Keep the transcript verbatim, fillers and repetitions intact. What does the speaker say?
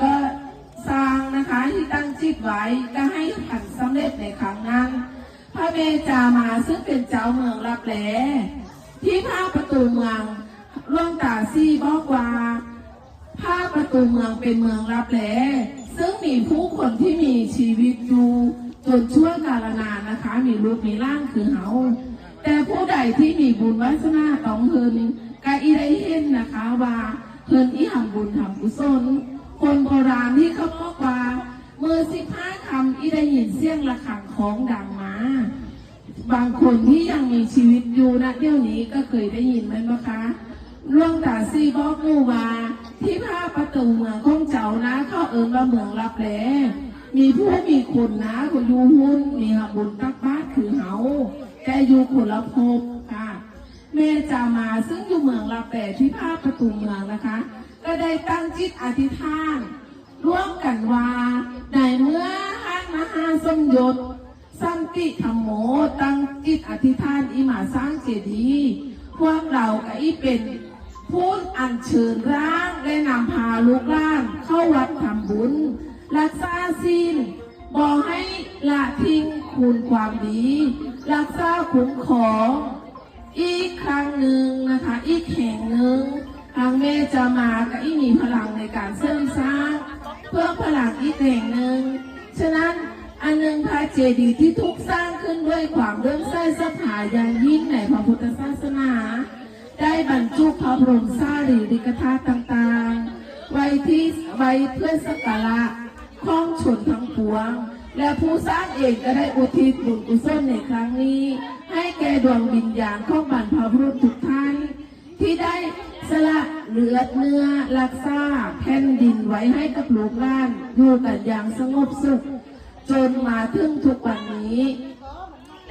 ก็สร้างนะคะที่ตั้งจิตไว้ก็ให้หันสำเร็จในครั้งนั้น พระเมจามาซึ่งเป็นเจ้าเมืองลับแล ที่พระประตูเมืองหลวงตาสี่บอกว่า พระประตูเมืองเป็นเมืองลับแล ซึ่งมีผู้คนที่มีชีวิตอยู่จนชั่วกาลนานนะคะ มีลูกมีหลานคือเฮา แต่ผู้ใดที่มีบุญวาสนาต้องเฮินก็อีได้เห็นนะคะว่าเฮินอีทำบุญทำกุศล คนโบราณที่เขาบอกว่าเมื่อสิบห้าคำอีได้ยินเสียงระฆังของดังมา บางคนที่ยังมีชีวิตอยู่นะเดี๋ยวนี้ก็เคยได้ยินมันบ่คะหลวงตาสี่บอกหมู่ว่าที่พระประตูเมืองของเจ้านะเขาเอิ้นว่าเมืองลับแล มีผู้มีคนนะเขาอยู่หุ้นมีหาบุญตักบาตรคือเฮาแต่อยู่คนละภพค่ะ แม่จามาซึ่งอยู่เมืองลับแลที่พระประตูเมืองนะคะ ก็ได้ตั้งจิตอธิษฐานร่วมกันว่าในเมื่อห้างมหาสมยศ สันติธรรมโมตั้งจิตอธิษฐานอีมาสร้างเจดีย์พวกเราก็อีเป็นผู้อัญเชิญร่างและนำพาลูกหลานเข้าวัดทำบุญ รักษาศีลบ่ให้ละทิ้งคุณความดี รักษาคุ้มครอง อีกครั้งหนึ่งนะคะ อีกแห่งหนึ่งทางแม่จะมาก็อีมีพลังในการเสริมสร้าง เพิ่มพลังอีกแห่งหนึ่ง ฉะนั้นอันหนึ่งพระเจดีย์ที่ถูกสร้างขึ้นด้วยความเลื่อมใสศรัทธาอย่างยิ่งในพระพุทธศาสนา ได้บรรจุพระบรมสารีริกธาตุต่างๆ ไว้ที่ไว้เพื่อสักการะของชนทั้งปวง และผู้สร้างเองก็ได้อุทิศบุญกุศลในครั้งนี้ ให้แก่ดวงวิญญาณของบรรพบุรุษทุกท่าน ที่ได้สละเลือดเนื้อรักษาแผ่นดินไว้ให้กับลูกหลานอยู่กันอย่างสงบสุข จนมาถึงทุกวันนี้